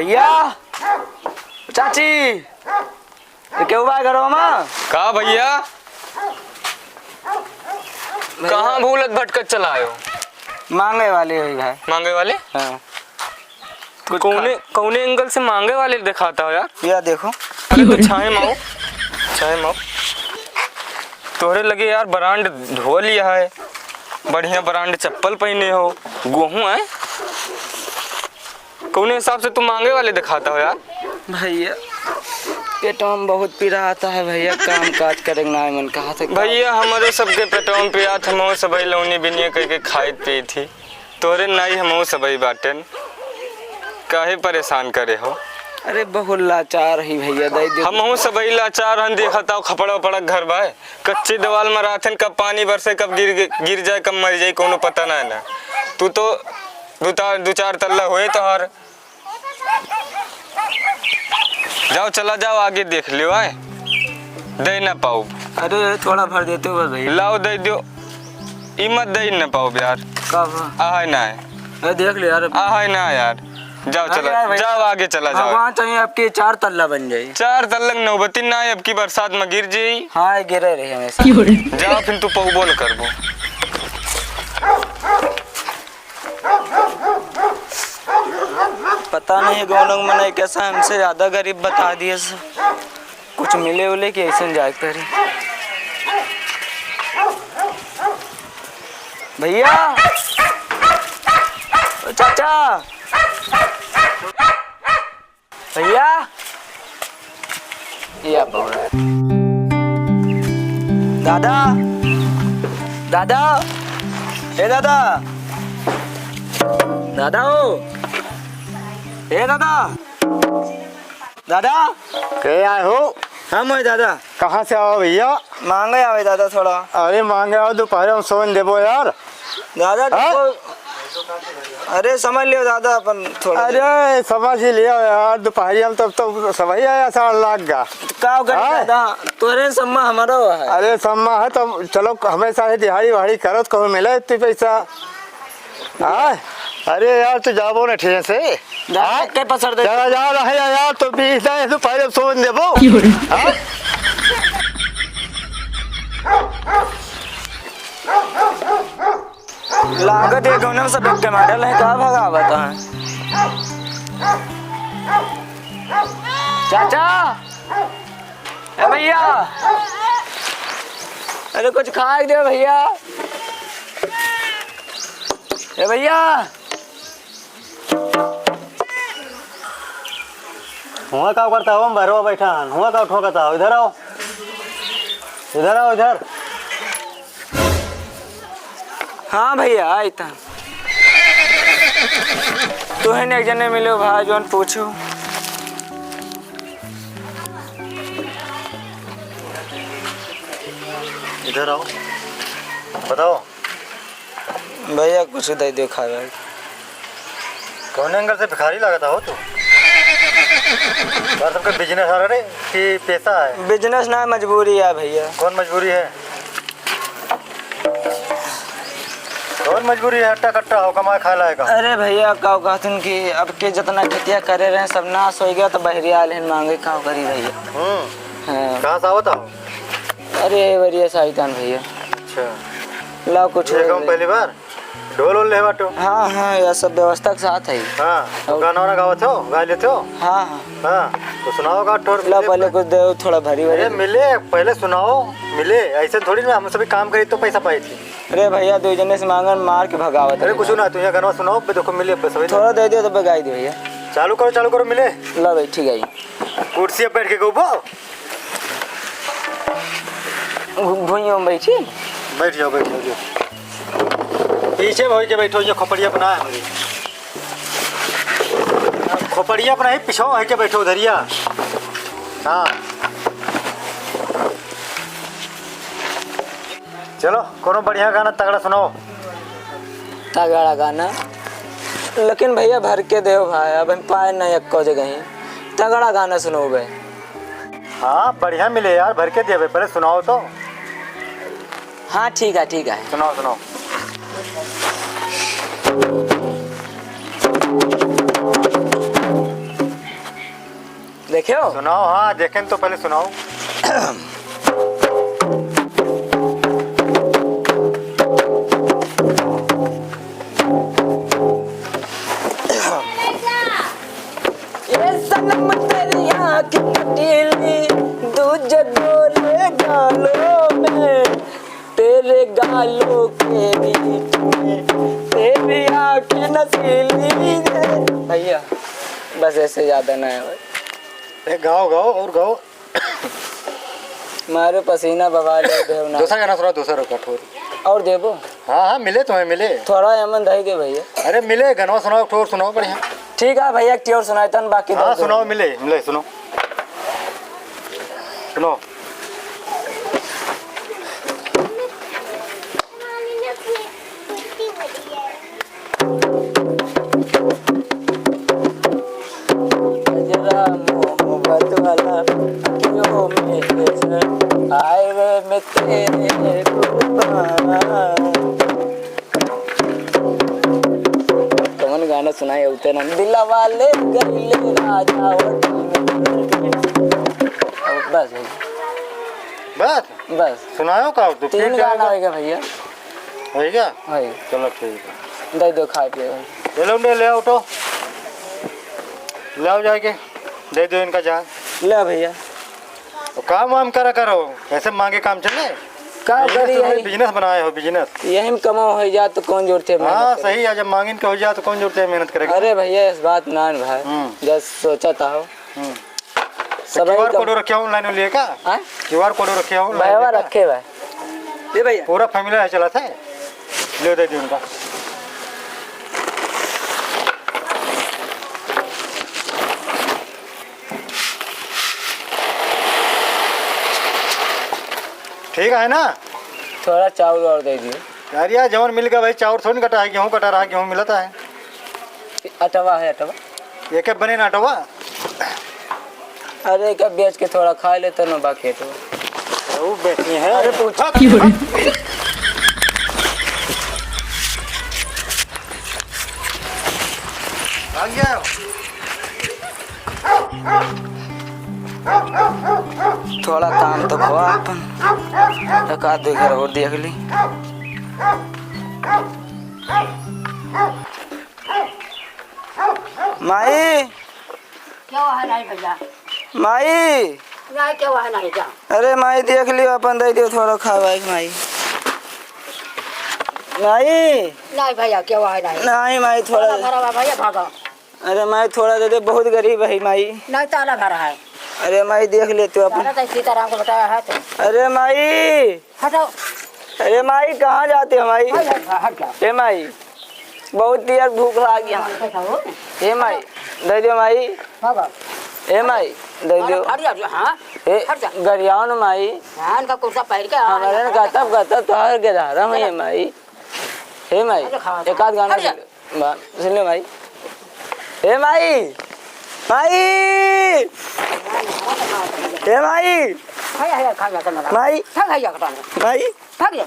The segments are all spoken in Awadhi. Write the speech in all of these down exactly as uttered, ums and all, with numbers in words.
या चाची, ये केहू बा घरवा मा? का भइया? भइया। कहाँ भूलत भटकत चला आयो? माँगे वाले होई भाई। माँगे वाले? हाँ। कुछ कौने, खा- कौने angle से माँगे वाले देखात हो यार? या देखो। अरे तो छाए माओ, छाए माओ। तोहरे लगे यार brand धो लिया है, बढ़िया brand चप्पल पहिने हो, गोहूँ है। कौने हिसाब से तू माँगे वाले देखात हो यार? भइया, पेटवा मा बहुत पिरात है भइया, काम काज करे के नाहीं मन कहत है। भइया, हमरे सबके पेटवा मा पिरात, हमहू सबही लौनी बिनिया कइके खाइत पियत ही। तोरे नाई हमहू सबही बाटेन, काहे परेशान करे हो? अरे बहुत लाचार ही भइया, दइ दे। हमहू सबही लाचार हन, देखत आओ खपड़ा उपड़ा घर बाय, कच्ची दीवाल मा रहत हन, कब पानी बरसे, कब गिर, गिर जाए, कब मर जाए, कौनो पता ना है ना। तू तो दु ता-, दु चार तल्ला होए तोहर। जाओ, चला जाओ, आगे देख लियो, आए। दे ना पाउब। अरे, थोड़ा भर देते हो बस भइया। लाओ, दे दियो। ई मत दे ना पाउब यार। का हुआ? आहाय ना है। अरे, देख लियो यार। आहाय ना यार। जाओ, अरे चला, यार भइया, जाओ, आगे चला जाओ। भगवान चाहिए आपके चार तल्ला बन जाए। चार तल्ला नौबती ना है, अब की बरसात मा गिर जाई। हाँ, ये गिरे रही हमेशा। जाओ, फिर तू पौबो न करबो। पता नहीं, गौनक मनई कैसा हमसे ज्यादा गरीब बता दिए से। कुछ मिले उले कि ऐसे जाए करी। भइया, ओ चाचा, भइया, या बउआ। दादा, दादा, ए दादा, दादा हो, ए दादा, दादा। के आए हो? हम है दादा। कहाँ से आओ भइया? माँगे आवे दादा थोड़ा। अरे माँगे आओ, दुपहरे मा सोन देबो यार। दादा, हाँ? तो अरे, समझ लियो दादा, अपन थोड़ा अरे, समझ ही लियो यार, दुपहरिया मा तब तो सबही आया साढ़ लाग गा। का करी हाँ? दादा, तोरे सम्मा हमरो है। अरे, सम्मा है तो चलो, हमेशा ही दिहाड़ी वहाड़ी करत, कहूँ मिले इतनी पैसा। हाँ? अरे यार, तू जाबो न ठीक से। दादा, हाँ? के पसर दे। चला जा रहा है यार, तो बीस दाए, दुपहरे मा सोन देबो। हाँ? लागत है गौनक सब एक टमाटर लेके का भगावत है। चाचा, ए भइया, अरे कुछ खाए दे भइया। ए भइया, हुआँ का करता हो? हम बहरवा बैठा हन, हुआँ का ठोकता हो? इधर आओ, इधर आओ, इधर। हाँ भइया, आई था। तुहे न एक जने मिलो भाई, जौन पूछो। इधर आओ, बताओ। भइया, कुछ दे दो खाए वाए। कौन angle से भिखारी लागत हो तू? यार, सबके business आ रहा रे कि पैसा है? Business ना, मजबूरी है भइया। कौन मजबूरी है? कौन मजबूरी है? हट्टा कट्टा हो, कमाए खाए लायक हो। अरे भइया, का कहतन कि अब के जितना खेतिया करे रहे, सब नाश होइ गया, तो बहरिया आल हैं माँगे, का करी भइया? हम्म। हाँ। कहाँ से आवत हो? अरे, वरिया से आइतान भइया। अच्छा। लाओ, कुछ ये हो काम गए। पहली बार? ढोल वोल ले बाटो? हाँ, हाँ, यह सब व्यवस्था के साथ है। हाँ, तो और गाना वाना गावत हो, गा लेते हो? हाँ, हाँ। हाँ, तो सुनाओ गा ठोर ला, मिले। पहले कुछ दे, थोड़ा भरी अरे भरी। मिले, पहले सुनाओ, मिले। ऐसे थोड़ी ना, हम सभी काम करी तो पैसा पाई थी। अरे भइया, दो जने से माँगन मार के भगावत अरे है कुछ ना। ना, तू यहाँ गाना सुनाओ, बे देखो मिले, बस अभी थोड़ा दे दियो तो बे गाई दे भइया। चालू करो, चालू करो, मिले। ला भाई, ठीक है। कुर्सी पे बैठ के गो भुइयों में बैठी। बैठ जाओ, बैठ जाओ, जो। पीछे होई के बैठो, जो खोपड़िया अपना है हमारी। खोपड़िया अपना है, पीछे होई के बैठो, उधरिया। हाँ। चलो, कोनो बढ़िया गाना तगड़ा सुनाओ। तगड़ा गाना? लेकिन भइया, भर के देव भाई, अब हम पाए ना एको जगह ही। तगड़ा गाना सुनो बे। हाँ, बढ़िया मिले यार, भर के देबे, पहले सुनाओ तो। हाँ, ठीक है, ठीक है। सुनाओ, सुनाओ। देखे हो? सुनाओ, हाँ, देखेन तो पहले सुनाओ। ये सनम तेरी आँख कटीली, दूजे गोरे गालों में, तेरे गालों के बीच में, तेरी आँखें नशीली रे। भैया, बस ऐसे ज्यादा ना है भाई। ए, गाओ, गाओ और गाओ। मारे पसीना बवाल हो गयो ना। दूसरा गाना सुनाओ, दूसरा कठोर। और देबो? हाँ, हाँ, मिले तुम्हें, मिले। थोड़ा अमन दही दे भैया। अरे मिले, गनवा सुनाओ, कठोर सुनाओ, बढ़िया। ठीक है भैया, एक ठे और सुनाए तन, बाकी हाँ, दर्द सुनाओ, होगा। मिले, मिले, सुनो। सुनो। गजरा मोहब्बत वाला क्यों मिले, आए रे मैं तेरे कुर्बान। कौन गाना सुनाए होते ना, दिलवा ले गईले राजा होटल में। बस भैया। बस? बस। सुनाओ का? तो तीन फिर क्या गाना होगा? होएगा भैया। होएगा? होएगा। चलो ठीक है। दे दो खाए पिए भाई। ले लो, ले, ले आओ तो। ले आओ जाके। दे दो इनका जान। ले भैया। तो काम वाम करा करो, ऐसे मांगे काम चले? का business करी तो भाई, यही? Business बनाए हो, business। यही में कमाओ हो जात तो कौन जोड़ते मेहनत हाँ, करे? सही है, जब मांगिन के हो जात तो कौन जोड़ते मेहनत करेगा? अरे भैया, इस बात ना भाई, हम्म। जब सोचा था हो। हम्म। तो सबाई क्यूआर का कोड रखे हो online में लिए का? हाँ? क्यूआर कोड रखे हो online भैया लिए का? रखे भाई। ये भैया। पूरा family है चला था। ले दे दी उनका। ठीक है ना? थोड़ा चाउर और दे दियो। यार, यार, जवन मिल गया भाई, चाउर थोड़ी कटा है, गेहूं कटा रहा, गेहूं मिलता है। अटवा है, अटवा। ये क्या बने ना अटवा? अरे, क्या बेच के थोड़ा खा लेते ना, बाकी तो। वो बेचनी है। अरे, पूछ। क्यों रे? भाग गया। थोड़ा काम तो हुआ अपन, एक आध दो घर और देख ली। माई, क्या हुआ है नहीं भैया? माई। नहीं, क्या हुआ है नहीं जा। अरे माई, देख लियो, अपन दे दियो थोड़ा खाए वाए के माई। माई। नहीं भैया, क्या हुआ है नहीं। नहीं माई, थोड़ा ताला भरा हुआ भैया, भागा। अरे माई, थोड़ा दे दे, बहुत गरीब है माई। नहीं, ताला भरा है। अरे माई, देख ले तू अपन। ताला तो सीताराम को बताया है तो। अरे माई। हटाओ। अरे माई, कहाँ जाते हो माई? हट, हट, हट जा। ए माई, बहुत तेज भूख लाग गया। हट जाओ। ए माई, दे दो माई। हाँ बाबू। ए माई, दे अरे दो। हट जा, हाँ। ए, हट जा। गरियाओ न माई। हाँ, इनका कुर्ता पहन के आ, हमारे यहाँ ने कहा तब, कहा तब तो हर गिरा रहा हूँ ये माई। हे माई, अरे खाओ, एक आध गाना हट जा। सुन ले। बा-, सुन ले माई। हे माई, माई, हे माई, हाय, हाय, खा जा, खा जा। माई, खा, खा जा, खा जा। माई। भाग जा।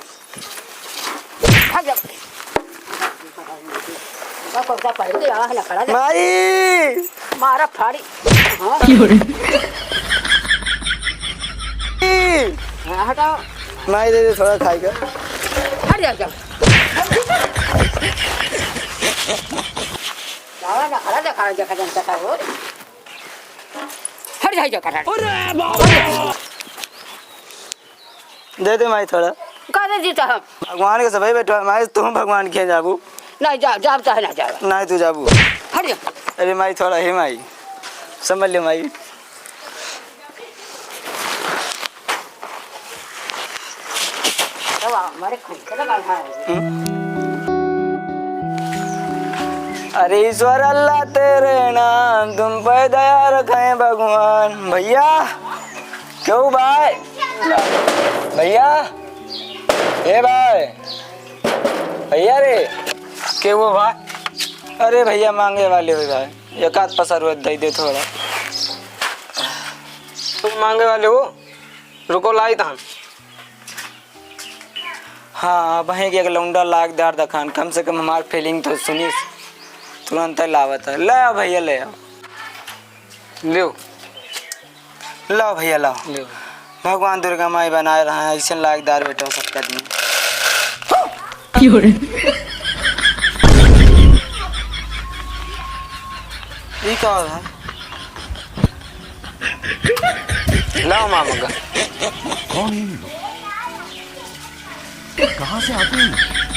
भाग जा। का कुर्ता पहन के यहाँ ना खड़ा जा। माई। मारा फाड़ी। हाँ। क्यों रे? हाँ, हटाओ। माई दे दे थोड़ा खाई का। हट जा, जा। जावा ना, खड़ा जा, खड़ा जा, खड़ा जा, खड़ा हो। हट जा, जा, खड़ा। अरे बाबा। दे दे माई थोड़ा। का दे दी तो हम? भगवान के सबै बेटवा माई, तू भगवान के जाबू। नहीं, जा, जा, चाहे ना जा। नहीं, तू जाबू। हट जा। अरे माई, थोड़ा हे माई, संभल ले माई। हम्म। अरे ईश्वर अल्लाह तेरे नाम तुम पे दया रखें भगवान। भैया, क्यों भाई? भैया, ए भाई, भैया रे। के वो भाई? अरे भैया, मांगे वाले हो भाई, एक आध पसा रुए दे दे थोड़ा। तुम मांगे वाले हो? रुको, लाई तो हम। हाँ, अब है कि एक लौंडा लाग दार दखान, कम से कम हमार feeling तो सुनिस, तुरंत लावत है। ले आओ भैया, ले आओ। लियो। लाओ भैया, लाओ। ले। भगवान दुर्गा माई बनाए रहा है, ऐसे लायकदार बेटा सबका दिन। ये का हो रहा है? लाओ मामा का। कौन है ये लोग? कहाँ से आते हैं?